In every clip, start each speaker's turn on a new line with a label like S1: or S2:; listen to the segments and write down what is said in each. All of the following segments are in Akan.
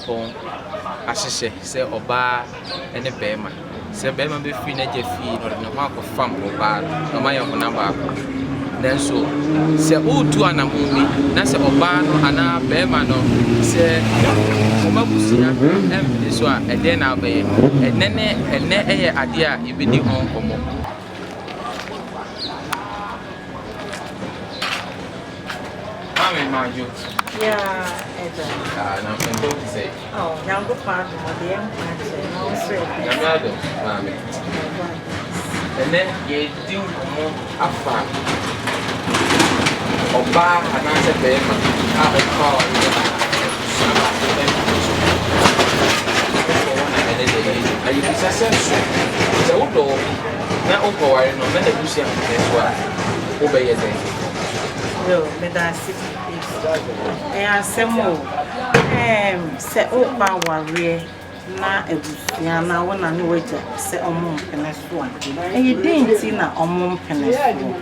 S1: Nyankopɔn ahyehyɛ sɛ ɔbaa ne barima. Sɛ barima bɛfiri n'agya fie na ɔde ne ho akɔfam ɔbaa no, na wɔayɛ honam baako. Nanso sɛ woretu anammɔn bi na sɛ ɔbaa no anaa barima no sɛ wɔn abusua mpene so a, ɛdeɛn na wobɛyɛ? Ɛnnɛ ne ɛnnɛ yɛ adeɛ a yɛbɛdi ho nkɔmmɔ. Maame Majo.
S2: Yeah, ɛda.
S1: Ah, na mpɛmpɛm te sɛ.
S2: Oh, Nyankopɔn adom ɔde yɛn nkwa akyɛ na wo nso ɛde.
S1: Nyame adom, maame. Ɛnɛ yɛredi nkɔmmɔ afa ɔbaa anaasɛ bɛrima a ɔkɔ awareɛ a abusua baako mpene so. Nkɔmmɔ na ɛnɛ deɛ yɛredi. Na yɛbisa sɛ so sɛ wodɔ obi na wokɔware no na n'abusua mpene so a, wobɛyɛ dɛn?
S2: Yo, meda ase. Ɛyɛ asɛm o. Ɛɛm, sɛ wokɔ awareɛ na abusua anaa wo na ne w'agya sɛ ɔmo mpene so a, ɛyɛ dɛn nti na ɔmo mpene soɔ?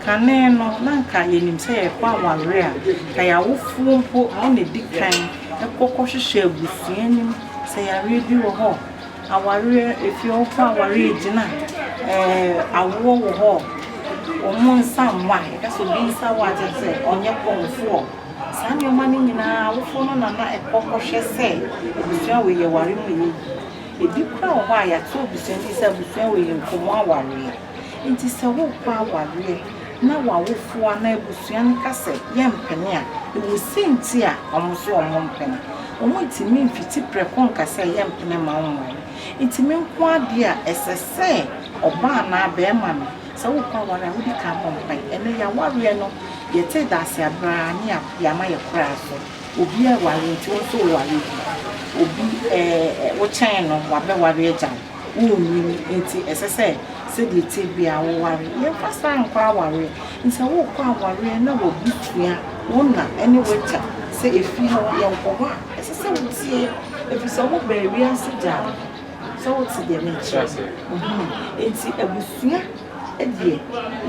S2: Kane no, na anka yɛnim sɛ yɛkɔ awareɛ a, nka yɛn awofoɔ mpo wɔn na ɛdi kan kɔ kɔhwehwɛ abusua no mu sɛ yareɛ bi wɔ hɔ, awareɛ, efie hɔ kɔ awareɛ gyina, ɛɛ awoɔ wɔ hɔ, wɔn nsa nwa, yɛka sɛ obi nsa wa a kyerɛ sɛ ɔnyɛ kɔmfoɔ. Saa nneɛma no nyinaa awofoɔ no na na ɛkɔ kɔhwɛ sɛ abusua wei yɛware mu ɛyɛ yie. Ebi koraa wɔ hɔ a yɛato abusua din sɛ abusua wei yɛ nkɔmmɔ awareɛ. Nti sɛ worekɔ awareɛ na w'awofoɔ anaa abusua no ka sɛ yɛmpene a, ɛwɔ sɛ nti a wɔn nso wɔmpene. Wɔntumi mfiti prɛko nka sɛ yɛmpene mma wonware. Nti me nko ara deɛ a, ɛsɛ sɛ ɔbaa anaa barima no, sɛ worekɔ aware a wodi kan bɔ mpaeɛ. Ɛnnɛ yɛawareɛ no, yɛte daase aberɛ ara ne yɛama yɛ koraa so. Obi aware nti wo nso woware bi. Obi ɛɛ wokyɛn no wabɛware agya wo. Wonnim nti ɛsɛ sɛ sɛdeɛ ɛteɛ biara woware. Yɛmfa saa nkɔ awareɛ. Nti sɛ worekɔ awareɛ na w'abusua, wo na ne w'agya sɛ ɛfie hɔ yɛnkɔ hɔ a, ɛsɛ sɛ wotie. Ɛfiri sɛ wobaa wiase gyaa wo. Sɛ wote deɛ merekyerɛ no? Nti abusua deɛ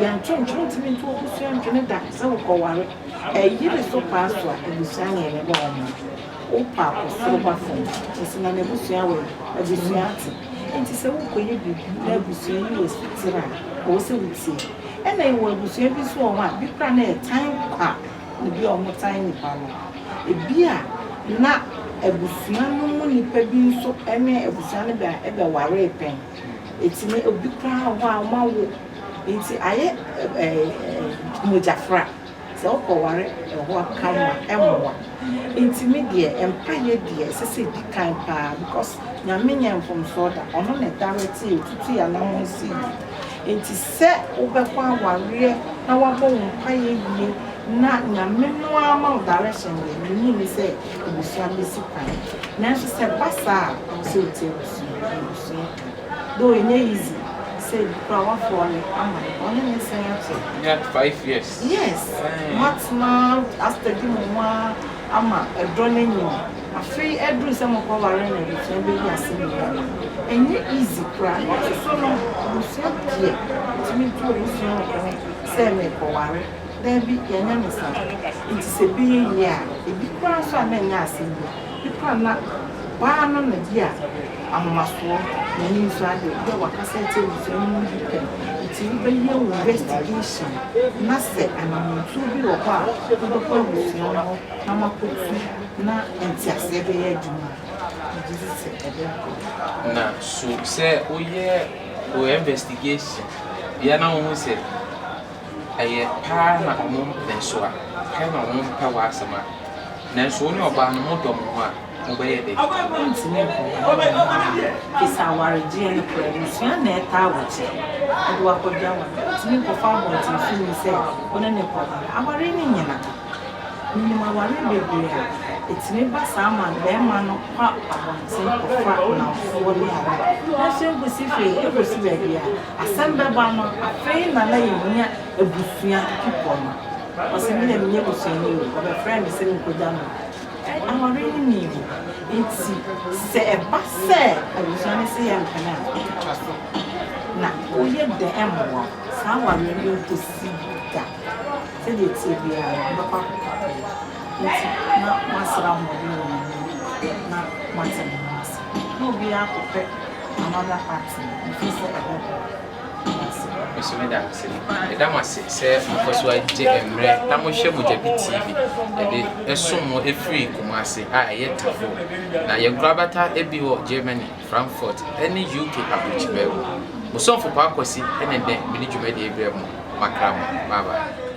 S2: yɛnto ntwene, wontumi nto w'abusua ntwene da sɛ wokɔware. Ɛyere so paa so a, abusua na ɛbɛbɔ wo ho. Wo pa kɔ soro ba fam. Nti na n'abusua wɔ he? Abusua ate. Nti sɛ wokɔyɛ biribi na abusua yi wɔ asutire a, ɛwɔ sɛ wotie. Ɛna yɛwɔ abusua bi nso wɔ hɔ a, bi koraa na ɛtan kwa na bi a wɔtan nnipa no. Ebi a na abusua no mu nnipa bi nso ne abusua no bɛ bɛwaree pɛn. Ɛtumi, obi koraa wɔ hɔ a wɔawo. Nti ayɛ ɛɛ mogyafra. Sɛ wokɔware ɛhɔ ka ho a ɛmmoa. Nti me deɛ mpaeɛ deɛ ɛsɛ sɛ ɛdi kan paa because Nyame nyɛ mfomsoɔ da, ɔno na ɛdirect yɛ, ɔtutu yɛn anamɔn si yie. Nti sɛ wobɛkɔ awareɛ na wabɔ wo mpaeɛ yie na Nyame no ara ma wo direction deɛ mennye nni sɛ abusua bɛsi kwan. Nanso sɛ ɛba saa a ɛwɔ sɛ wotie abusua, abusua ka. Though ɛnyɛ easy sɛ ebi koraa w'afɔre ama no, ɔne ne nsɛn akyɛ.
S1: Nya 5 years.
S2: Yes, moatena astadi mo ho ara ama ɛdɔ no anyini. Afei aduru sɛ mokɔware na abusua bɛyi asɛm yi ama. Ɛnyɛ easy koraa. Nanso so no, abusua deɛ, wotumi ntu abusua ntwene sɛ merekɔware. Daabi, yɛnyɛ no saa. Nti sɛ ɛbɛyɛ yie a, ebi koraa nso a na ɛnyɛ asɛm bi. Bi koraa na baa no na bi a ahomasoɔ, n'ani nsɔ adeɛ, bi a wakasa atia abusua no mu bi pɛn. Nti wobɛyɛ wo investigation na sɛ anammɔntuo bi wɔ hɔ a, wobɛkɔ abusua no hɔ na moakɔtu na nteaseɛ bɛyɛ adwuma a, megye di sɛ ɛbɛboa.
S1: Na so sɛ woyɛ wo investigation bia na wohu sɛ ɛyɛ paa na ɔmo mpene so a, pɛ na ɔmo mpɛ w'asɛm a, nanso wo ne ɔbaa no modɔ mo ho a, mobɛyɛ dɛn?
S2: Wontumi nkɔware firi sɛ awaregyeɛ no koraa abusua na ɛtaa w'akyi de wo akɔgye aware. Wontumi nkɔfa abɔntensoni sɛ wo ne no rekɔware. Awareɛ no nnyina. Menim awareɛ bebree a ɛtumi ba saa ma barima no kɔ abɔnten kɔfa nnamfoɔ ne ade. Nanso ɛnkɔsi hwee, ɛkɔsi baabi a asɛm bɛba no, afei na na yɛhia abusua pipɔ no. Ɔse me deɛ menyɛ busuani o, ɔbɛfrɛɛ me sɛ menkɔgya no. Awareɛ no ni o. Nti sɛ ɛba sɛ abusua no se yɛmpene a, wotwa so. Na woyɛ dɛn ɛmmoa wo. Saa awareɛ no ɛnkɔsi da. Sɛdeɛ ɛteɛ biara no, wobɛkɔ akɔka pɛɛ. Nti na moasrɛ ahoɔden wɔ Nyame mu. Na moate mo ho ase. Na obiara akɔpɛ another partner. Mefeel sɛ ɛbɛboa. Meda ase.
S1: Me nso meda ase. Meda mo ase sɛ mokɔ so agye mmerɛ na mohwɛ Mogyabi TV. Yɛde som mo firi Kumasi a ɛyɛ Tafo. Na yɛn nkorabata bi wɔ Germany, Frankfurt ne UK aburokyibaa mu. Mo somfo Paa Kwasi ne nnɛ mede dwumadie yi brɛ mo. Makra mo. Bye bye.